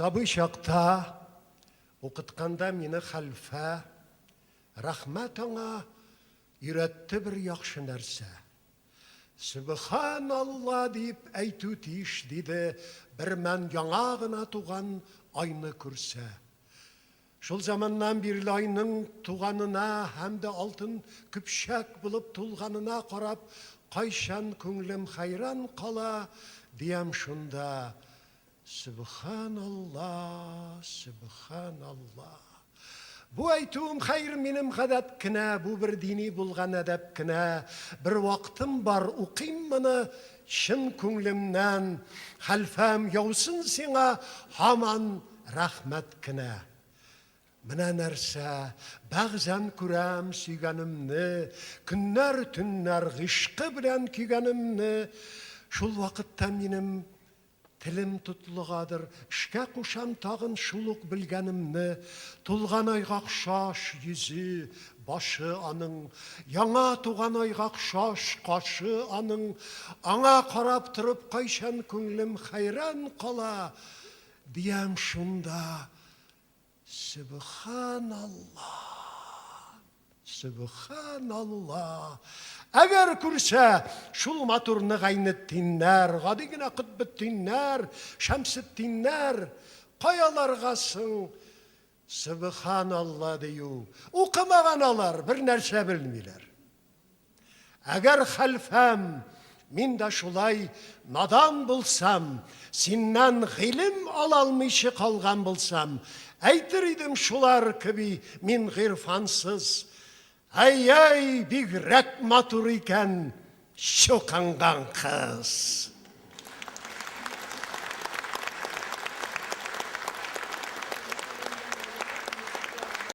Сабый чакта укытканда мине хәлфә, рәхмәт аңа, өйрәтте бер яхшы нәрсә. Сөбханалла дип әйтү тиеш, диде, бермән яңа гына туган айны күрсә. Шул заманнан бирле айның туганына һәм дә алтын көпчәк булып тулганына карап, кайчан күңлем хәйран кала, диям шунда, Сөбханалла, сөбханалла. Бу әйтүем, хәер, минем гадәт кенә, бу бер дини булган әдәп кенә. Бер вактым бар, укыйм моны чын күңлемнән, хәлфәм, яусын сиңа һаман Рәхмәт кенә. Менә нәрсә, бәгъзән күрәм сөйгәнемне, Көннәр, төннәр гыйшкы белән көйгәнемне. Шул вакытта минем телем тотлыгадыр, Эшкә кушам тагын шул ук белгәнемне. Тулган айга охшаш йөзе, башы аның, Яңа туган айга охшаш кашы аның. Аңа карап торып кайчан күңлем хәйран кала, Диям шунда, Сөбханалла! Сөбханалла! Әгәр күрсә, шул матурны Гайнетдиннәр, гади генә Котбетдиннәр, Шәмсетдиннәр, каяларга соң Сөбханалла дию? Укымаган алар, бернәрсә белмиләр. Әгәр хәлфәм, мин дә шулай надан булсам, синнән гыйлем ала алмыйча калган булсам, әйтер идем шулар кеби мин гыйрфансыз, Әй-әй, бигрәк матур икән чукынган кыз!